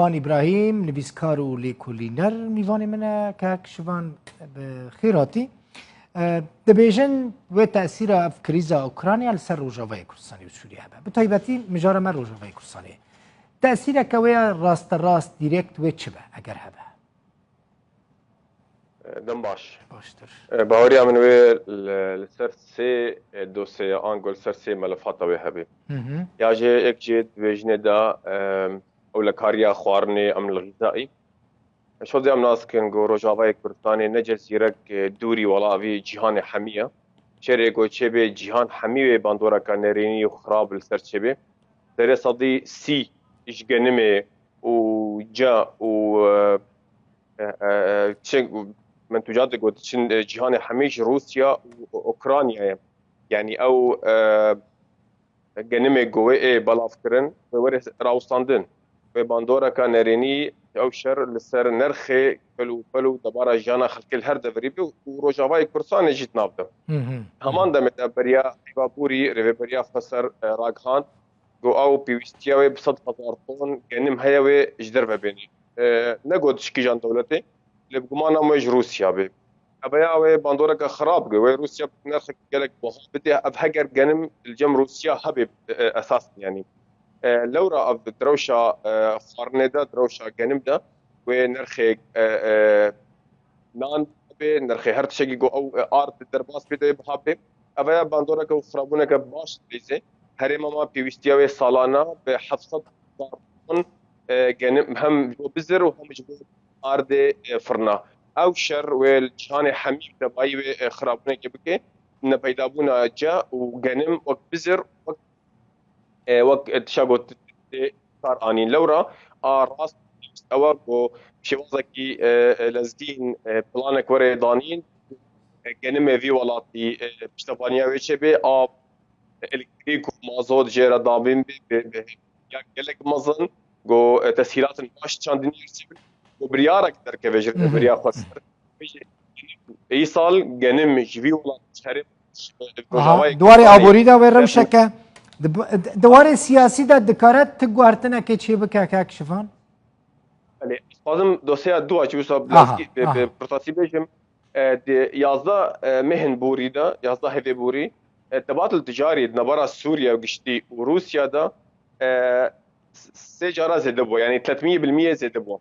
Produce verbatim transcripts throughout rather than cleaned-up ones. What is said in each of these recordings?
Şivan Îbrahîm, nivîskar û lêkolîner mîvanê min e. Kek Şivan, bi xêr hatî. E, dibêjin wê tesîra ev krîza Ukrayna li ser Rojavayê Kurdistanê û Sûriyê hebe. Bi taybetî mijara me Rojavayê Kurdistanê. Tesîreke wê ya rasterast, dîrekt wê çi be, eger hebe? Dem baş. Baştir. E, baweriya min wê li, li ser sê, e, dosyeya ango li ser sê melefata wê hebe. Hı hı. Ya jê yek jê dibêjinê de, e, ewlekariya xwarinê em li xîzayî. Şodê em nas dikin ku Rojavayê Kurdistanê ne cezîrek, e, dûrî wela vî cîhanê hemî ye. Şerê ku çêbê cîhan hemî wê bandoreka nerênî û xirab li ser çêbê. Serê sedî sî ji genimê û ca û, e, e, e, e, çi, min tu ca digot, çin, e, cîhanê hemî ji Rûsya û Ukraynayê. Yanî ew, e, genimê ku wê ê belavkirin, wê were rawestandin. Wê bandoreka nerênî ew şer li ser nerxê kil û pil û debara jiyana xelkê li her deverî bû û Rojavayê Kurdistanê jî di nav de. Hı hı. Heman demê de beriya Heyva Borî, rêveberiya xweser, e, ragihand, got ew pêwîstiya wê bi sed hezar ton genim heye wê ji derve bênê. E, negot ji kîjan dewletê, lê bi gumana me ji Rûsya bê. Ev ya wê bandoreke xirab bike, wê Rûsya nerxek gelek wiha bide, ev heger genim li cem Rûsya hebe, e, esas yanî. E, lewra ev di rewşa, e, xwarinê de, di rewşa genim de, wê nerxê, e, e, nan bê, nerxê her tiştekî ku ew, e, ard derbas bê de biha bê. Ev ya bandoreke û xirabûneke baş dibêje. Herêma me pêwîstiya wê salana bi heft sed hezar ton, e, genim hem ji bo bizir û hem ji bo ardê, e, firna. Ew şer wê li cîhanê hemî bi tebayî wê, e, xirabûnekê bike. Nepeydabûna ca û genim wek bizir, wek, e, wek, e, tişa got tê kar anîn. Lewra a rast ew e ku şêwazekî, e, e, lezgîn, e, planek were danîn, e, genimê vî welatî, e, piştevaniya wê çêbê, a elektrîk û mazot jê re dabîn bê, bê, bê ya gelek mezin, ku, e, tesîlatin baş çandinî ersî bin, ku biryarek derkeve ji Hı hı. rêveberiya xweser. Îsal genim ji vî welat ji herê Aha, Rojavayê di warê Kurdistanê aborî de wê rewşeke, di, di warê siyasî de dikare ti guhertinekê çê bike, kek Şivan? Belê, ez dixwazim dosyeya dû a çi wisa bi Aha, lezgî, bi, aha. bi pirtasî bêjim. E, di yazdeh, e, mehên borî de, yazdeh hevê borî, e, tebatil ticarî di navbera Sûriye û giştî û Rûsya de, e, s-, sê cara zêde bû, yanî tletmiyê bilmiyê zêde bû.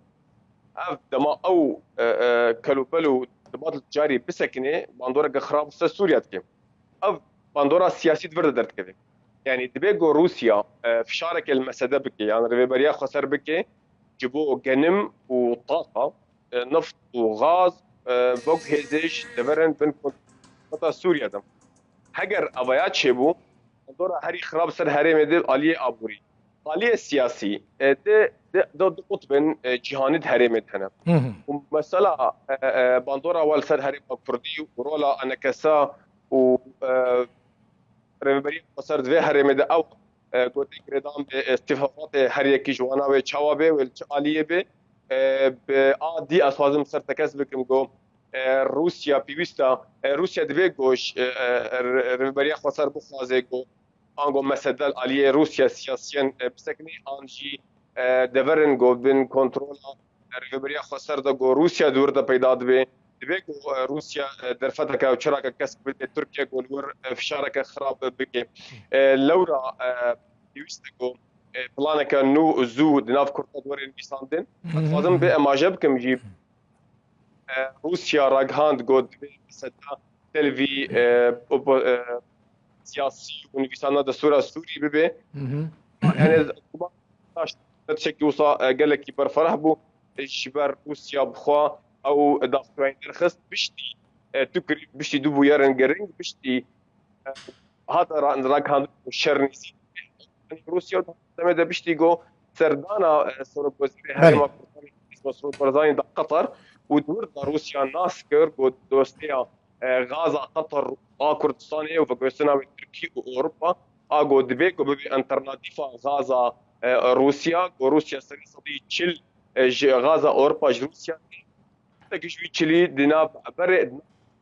Ev dema ew, e, e, kelûpel û tebatil ticarî bisekinê, bandoreke xirab ser Sûriye dike. Ev bandora siyasî di vir de derdikeve. Yanî dibe ku Rûsya, e, fişareke li mesede bike, yan rêveberiya xweser bike, ji bo genim û taqa, e, neft û gaz, e, wek hêzê ji deverin bin kontrola Sûriye de. Heger evaya çêbû, bandora herî xirab ser herêmê de aliyê aborî. Aliyê siyasî, e, de, de, de du qutbên, e, cîhanî di herêmê de hene. Hı hı. Û mesela, e, e, bandora wa li ser herêma Kurdî û rola enekesa û, e, rêveberiya xweser di vê herêmê de ew, e, gotê girêdan bê, e, îstîhbaratê her yekî ji wana wê çawa bê, wê li çi aliyê bê. E, bi a dî ez xwazim ser tekez bikim ku, e, Rûsya pêwîst e, e, Rûsya divê ku ji, e, e, re-, rêveberiya xweser bixwaze ku ango mesede li aliyê Rûsya siyasiyen, e, bisekinê an jî, e, deverin ku bin kontrola rêveberiya xweser de ku Rûsya di wir de peyda dibe. Dibe ku, e, Rûsya, e, derfeteke û çirake kesk bide Tirkiye ku li wir, e, fişareke xirab bike. E, lewra, e, pêwîst e ku, e, planeke nû û zû di nav Kurda di were nivîsandin. Ez dixwazim vê emaje bikim jî. E, Rûsya ragihand got divê meseda telvî, e, opo-, e, siyasî û nivîsandina destûra Sûrî bibe. Hı hı. Yani, tiştekî wisa, e, gelekî berferah bû. E, ji ber Rûsya bi xwe ew daxuyanî derxist piştî, e, tu kirî, piştî du bûyerên giring, piştî, e, hate ra-, ragihandin ku şer nêzîk. Rûsya û demê de piştî ku serdana, e, serokwezîrê Belê. Herêma Kurdistanê, Mesrûr Barzanî da Qetar û di wir de Rûsya nas kir ku dosteya, e, gaza Qetar a Kurdistanê û veguhestina wê Tirkî û Ewropa a ku divê ku bibe alternatîfa gaza, e, Rûsya, ku Rûsya serê sedî çil, e, ji gaza Ewropa ji Rûsya Tekî ji wî çilî di nav berê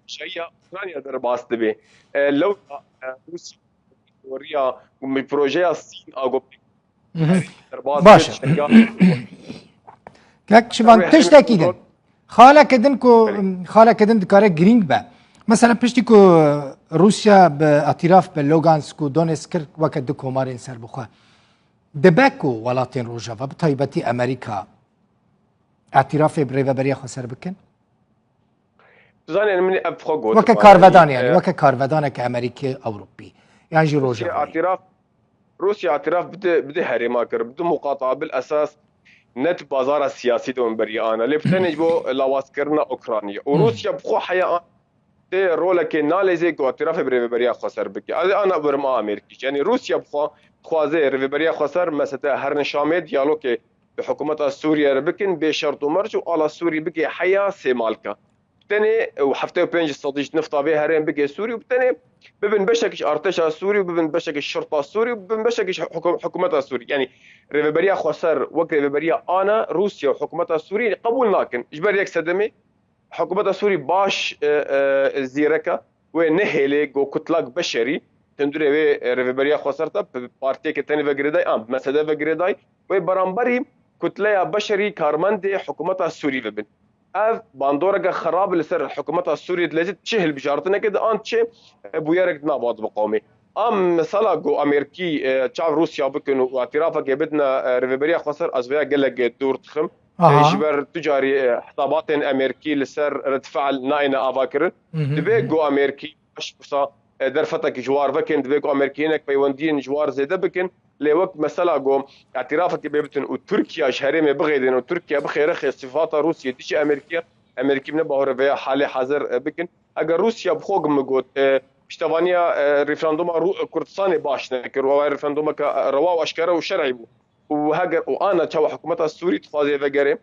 şehiya Ukrayna derbas dibe. E, lewra, e, Rûsya teoriya, projeya Sîn a ku Mhm. derbas Baş e. Şehiya Kek Şivan, tiştekî din. Xaleke din ku, xaleke din dikare girîng be. Mesela piştî ku Rûsya bi etiraf bi Lugansk û Donetsk kir weke du komarên serbixwe. Dibe ku welatên Rojava, bi taybetî Amerîka, etirafê bi Rêveberiya Xweser bikin? Dizanî, min ev xwe got. Weke karvedan, yanî, e, weke karvedaneke Amerîkî, Ewropî, yan jî Rojavayê. Etiraf, Rûsya etiraf bi du, bi du herêma kir, bi du muqata, bil esas ne tu bazara siyasî de hûn beriya ana. Lê bi tenê ji bo lawazkirina Ukraynayê. Û Hmm. Rûsya bi xwe heya an tê rolekê nalêzê ku etirafê bi Rêveberiya Xweser bike. Ez ana birim a Amerîkî. Yanî Rûsya bi xwe dixwaze Rêveberiya Xweser mesete her nişamê diyalogê bi hikûmeta Sûriyê re bikin, bê şert û merc û ala Sûrî bike heya sêmalka. Tenê û heftê û pênc sedî ji nifta vê herêm bike Sûrî û bi tenê bibin beşek ji artêşa Sûrî û bibin beşek ji şirta Sûrî û bibin beşek ji hiku-, hikûmeta Sûrî. Yanî Rêveberiya Xweser wek rêveberiya ana Rûsya û hikûmeta Sûrî qebûl nakin. Ji ber yek sedemê hikûmeta Sûrî baş, e, e, zîrek e. Wê nehêlê ku kutlak beşerî tundurê wê, e, rêveberiya Xweser de bi partiyeke tenê ve girêdayî, an bi mesede ve girêdayî, wê beramberî kutleya beşerî karmendê hikûmeta Sûrî ve bin. Ev bandoreke xerab li ser hikûmeta Sûrî dilezî, çi hilbijartineke de an çi, e, bûyerek nava dibe qewmê. Am mesela ku Amerîkî, e, çav Rûsya bikin û îtirafeke bidine, e, rêveberiya Xweser, ez vêya gelek, e, dûr dixim. Aha. E, ji ber tu carî, e, hesabatên Amerîkî li ser redfe'l nayêne avakirin. Hı hı, Divê hı. ku Amerîkî baş wisa, e, derfetek ji war vekin, divê ku Amerîkî hinek peywendiyên ji war zêde bikin. Lê wek mesela ku îtirafekê pê bitin û Tirkiye ji herêmê bixêdin û Tirkiye bixêre xê sifata Rûsiyê dijî Amerîkî, Amerîkî ne bahore veya halê hazir, e, bikin. Eger Rûsya bi xwe min got, e, piştevaniya, e, referanduma Rû-, Kurdistanê baş nekir, û ew referandumeke, e, rewa û eşkere û şer'î bû. Û heger û ana çawa hikûmeta Sûrî dixwaze vegere,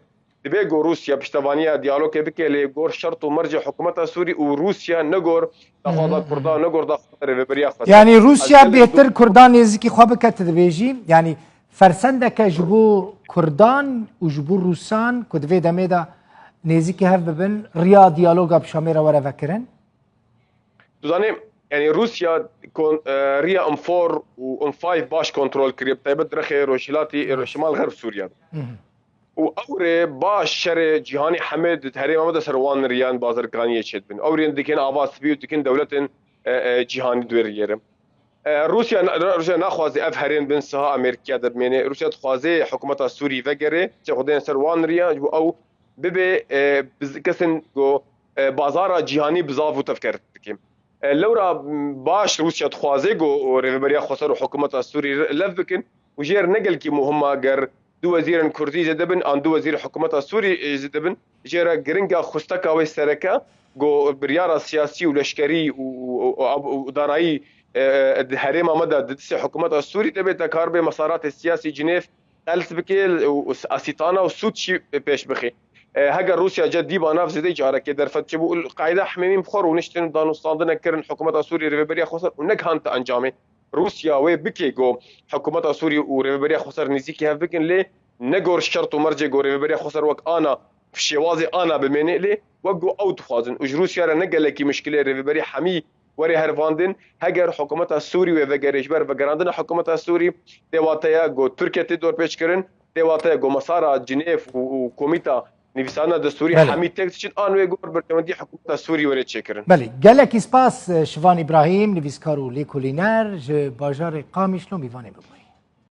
divê ku Rûsya piştevaniya diyalogê bike, lê gor şert û mercê hikûmeta Sûrî û Rûsya ne gor daxwaza Hı hı, Kurda, hı. ne gor daxwaza rêveberiya xwe. Yanî Rûsya Ez gelek bêhtir Kurdan nêzîkî xwe bike, tu dibêjî? Yanî fersendeke ji bo Kurdan û ji bo Rûsan ku di vê demê de nêzîkî hev bibin, riya diyaloga bi Şamê re were vekirin? Tu zanî, yanî Rûsya kon-, e, riya M four û M five baş kontrol kiriye, bi taybet rexê rojhilatî, e, şimal xerb Sûriye de. Hı hı. Û ew rê baş şerê cîhanî hemê di herêma me de ser wan riyan bazirganiyê çêdibin. Ew rê dikin ava spî û dikin dewletên, e, e, cîhanî di wê riyê re. E, Rûsya na-, Rûsya naxwaze ev herêm bin siha Amerîkiya de bimêne. Rûsya dixwaze hikûmeta Sûrî vegere, çi xwedên ser wan riya, ji bo ew bibe, e, biz-, kesên ku, e, bazara cîhanî bizav û tevker dike. E, lewra, m, baş Rûsya dixwaze ku rêveberiya Xweser û hikûmeta Sûrî re lev bikin û jê re ne gelkî muhim e ger du wezîrên Kurdî zêde bin an du wezîrê hikûmeta Sûrî, e, zêde bin. Jê re giring e xwesteka wê sereke ku biryara siyasî û leşkerî û, û, û, û, û darayî, e, e, di herêma me de di destê hikûmeta Sûrî de bê te kar bê mesaratê siyasî Cinêv qels bike û, û asîtana û sûd jî pêş bixê. E, heger Rûsya cedî ba nav zêdeyî carekê derfet çêbû û qeyde hemêmîn bi xwe rûniştin û danûstandinek kirin hikûmeta Sûrî rêveberiya Xweser û negihand te encamê. Rûsya wê bike ku hikûmeta Sûrî û rêveberiya Xweser nêzîkî hev bikin, lê ne gor şert û mercê ku rêveberiya Xweser wek ana, şêwazê ana bimêne, lê wek ku ew dixwazin. Û ji Rûsya re ne gelekî mişkilê rêveberî hemî were hervandin, heger hikûmeta Sûrî wê vegere, ji ber vegerandina hikûmeta Sûrî tê wateya ku Tirkiye tê dorpêçkirin, tê wateya ku mesara Cinêv û, û komîta nivîsandina destûrî Belê. hemî tek diçin, an wê gor berjewendî hikûmeta Sûrî were çêkirin. Belê, gelekî spas, Şivan Îbrahîm, nivîskar û lêkolîner ji bajarê Qamişlo mîvanê bû.